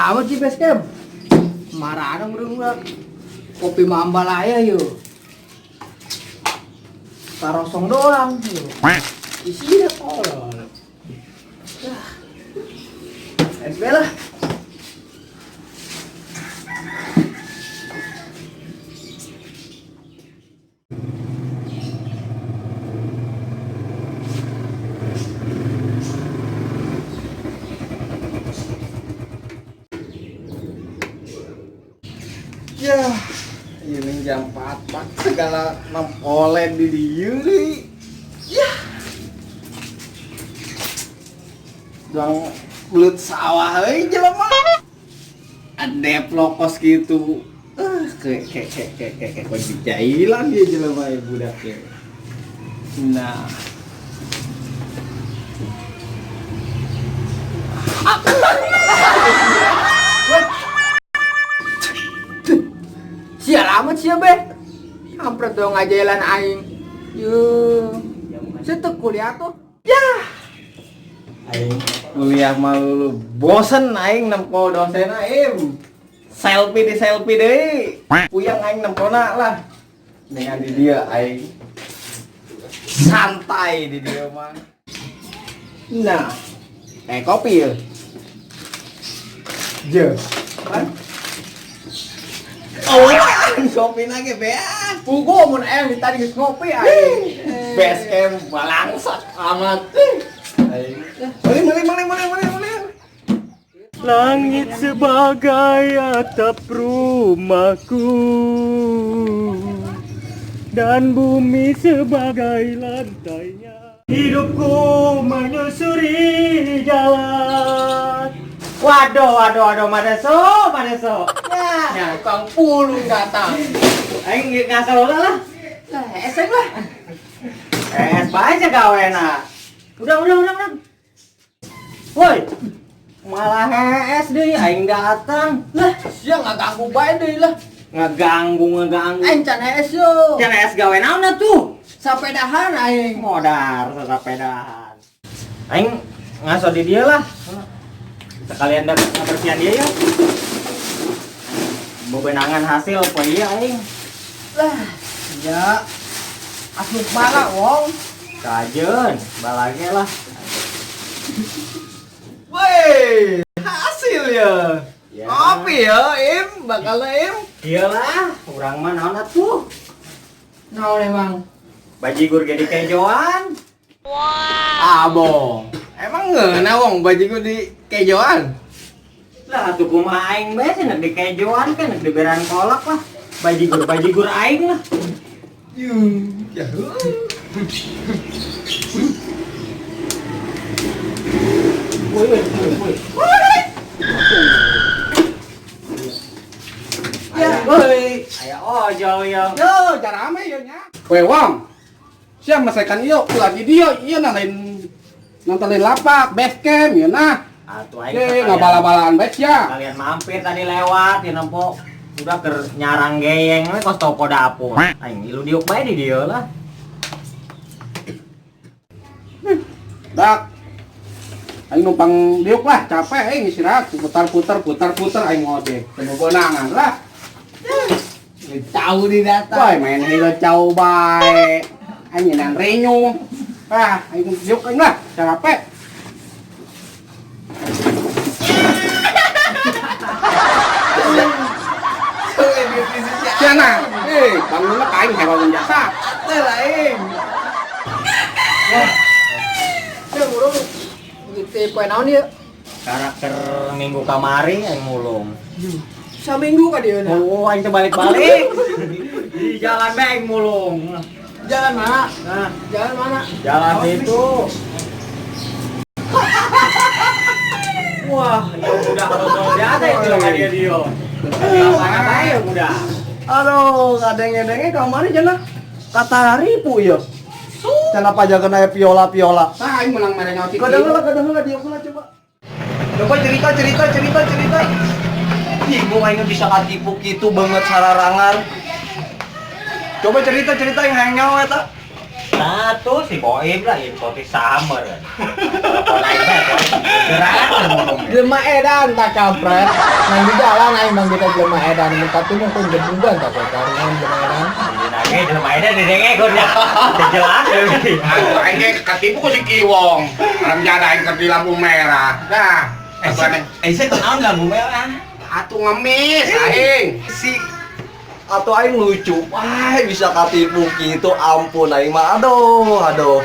amat sih base camp. Marana meureun kopi mamba lah ya yuk. Tarosong doang yuk. Isinya tolol. Yah. SB lah. Ya, ini jam 4 segala nempolen di dieu deui. Ya. Doang belut sawah euy jelema. Adep lokos gitu. Kayak kayak kayak kayak kayak kunci jailan dia jelema ya budaknya. Nah. Sial amat sia be. Kampret dong ngajalan aing. Yo. Setek kuliah tuh. Ya. Aing kuliah malu bosen aing nempo dosen aing. Selfie di selfie deui. Puyeng aing nempona lah. Dengan di dia aing. Santai di dia mah. Nah, kopi ya. Je. Kan? Oh, ngopi lagi beas. Pugu mun aing tadi geus ngopi aing. Base camp balangsat amat. Aing. Beli beli beli beli beli. Langit sebagai atap rumahku dan bumi sebagai lantainya. Hidupku menyusuri jalan. Waduh, waduh, waduh, madeso, madeso. Ya, tukang pulung datang. Aing ngasal lah. Lah, esek lah. Es bae gawena. Udah, udah, udah, udah. Woi. Malah hees deui aing datang. Lah, sia ngaganggu bae deui lah. Ngeganggu, ngeganggu. Aing can hees yo. Can hees gawe naon atuh? Sapedahan aing. Modar sapedahan. Aing ngaso di dia lah. Sekalian dapat kebersihan dia ya. Bebenangan hasil poe ieu aing. Lah, ya. Asup bala wong. Kajeun, balage lah. Woi, hasil ya. Ya. Kopi ya, Im, bakal Im. Iyalah, urang mah naon atuh? Naon emang? Bajigur ge dikejoan. Wow. Abo. Emang ngeunah wong bajigur di kejoan? Lah atuh kumaha aing bae cenah dikejoan kan diberan kolak lah. Bajigur-bajigur aing lah. Yuh, ya. Woi, woi, woi. Ya, woi. Aya ojol yo. Yo, jarame yo nya. Weh wong. Sia masakan ieu ulah di dieu ieu na lain nonton lain lapak base camp ieu nah. Atuh aing ngabala-balaan bae sia. Kalian mampir tadi lewat ya nempo udah ker nyarang geyeng we kos toko dapur. Aing ilu diuk bae di dieu lah. Dak. Aing numpang diuk lah, capek aing istirahat, putar-putar putar-putar aing ngojek. Teu lah. Cau di datang. Woi, main hilo cau bae. Aing nyeunang renyung. Ah, aing diuk aing lah, capek. Siana, bangunna ka aing hewan jasa. Teh lain. Wah. Teh urang gitu poe naon ieu? Karakter minggu kamari aing mulung. Saminggu ka dieu na. Oh, aing teh balik-balik. Di jalan bae aing mulung. Jalan mana? Nah, jalan mana? Jalan itu. Wah, ya udah kalau biasa itu ka dia dio. Apa ya udah. Aduh, kadeng-kadengnya kamari cenah kata ripu ieu. Cenah pajakeun aya piola-piola. Tah aing menang mere nyawa. Kadang heula dia heula coba. Coba cerita cerita cerita cerita. Bingung aing bisa katipu kitu banget sararangan. Coba cerita cerita yang hayang nyawa eta. Tah, Mana atuh si Boim lah ieu roti summer. Lain bae gerak. Jelema edan tak kampret. Nang di jalan aing bang kita jelema edan mun katimu kun jebugan tak karungan jelema edan. Dina jelema edan didengekeun ya. Teu jelas. Atuh aing ge katipu ku si Kiwong. Alam jada aing keur di lampu merah. Dah. Atuh naon lampu merah? Atuh ngemis aing. Si atau aing lucu, wah bisa katipu gitu, ampun aing mah aduh, aduh.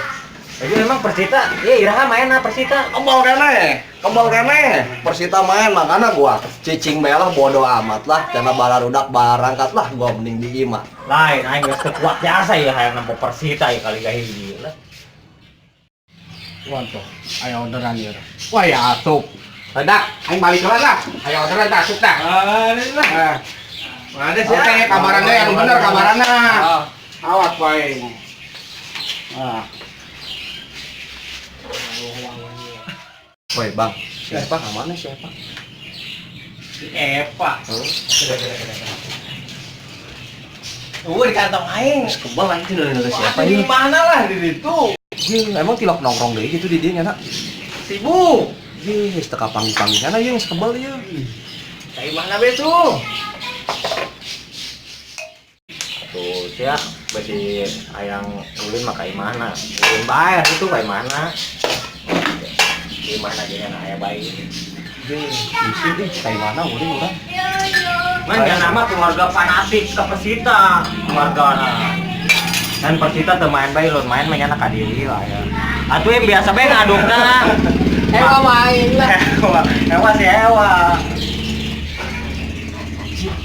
Jadi memang Persita, ya iraha main lah Persita. Kebal kene, Persita main makanya gua cicing melah bodo amat lah, karena balarudak barangkat lah gua mending di imah. Lain, aing geus teu kuat jasa ya hayang nempo Persita ya kali gahiji lah. Wanto, ayo orderan ieu. Wah ya asup. Dak, aing balik heula lah. Ayo orderan dah asup dah. Ah. Ada sih. Oke, kabarannya yang bener kabarannya. Awat wae. Ah. Woi, Bang. Siapa ka mana siapa? Si Eva. Di kantong aing. Kebal aing teh dari siapa ieu? Di mana lah di ditu? Jeung emang tilok nongkrong deui gitu di dieu nya, Sibuk. Ye, geus teu kapanggih-panggihana ieu geus kebal ieu. Ka imahna be tuh. Tuh sia besi ayang ulin mah ka imahna. Ulin bae itu ka imahna. Di imahna jeung aya bae. Ye, isin ih ka imahna ulin urang. Man jangan nama keluarga fanatik ke Persita, keluargana. Dan Persita teu main bae lon main mah nya ka diri lah ya. Atuh yang biasa bae ngadukna. Ewa main lah. Ewa si Ewa.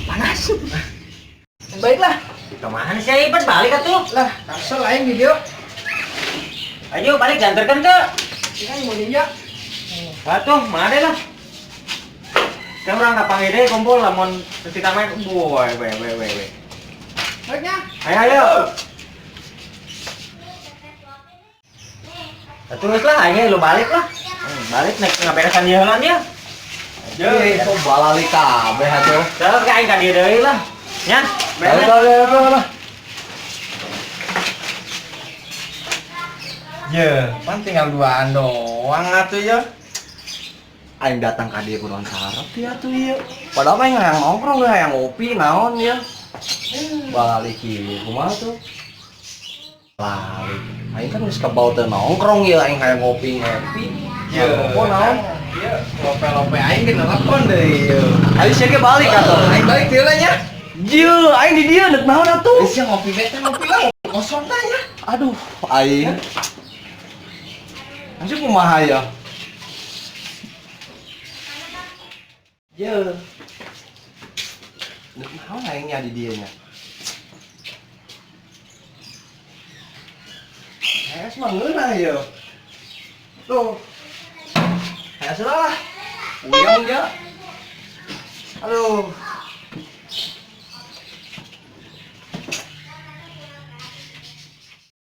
Panas. Baiklah. Kemana sih Ipan balik atuh? Lah, kesel aing di dieu. Ayo balik diantarkan ke. Ini mau ninja. Atuh, mana lah. Kan urang kapanggih deui kumpul lamun Persita main boy we we we we. Baiknya. Ayo ayo. Atuh geus lah aing lu balik lah. Balik naik ngaberesan ieu heula nya. Ye, kok balali kabeh atuh. Terus ka aing ka dieu deui lah. Nya, beres. Lah. Ye, pan tinggal duaan doang atuh ya. Aing datang ka dieu kunaon sarep ya atuh ieu. Padahal mah aing hayang nongkrong hayang ngopi naon ya. Balali kieu kumaha tuh? Balik. Aing kan geus kebal teu nongkrong ya aing hayang ngopi-ngopi. Ye, naon? Ieu lope-lope aing ge nelpon deui ieu. Ayo sia ge balik atuh. Aing balik deui lah nya. Ye, aing di dieu deuk naon atuh? Geus ngopi bae teh ngopi lah, kosong tah nya. Aduh, aing. Anjir kumaha ya? Ye. Deuk naon aing nya di dieu nya? Es mah ngeunah ye. Tuh. Hees lah. Uyang ya. Aduh.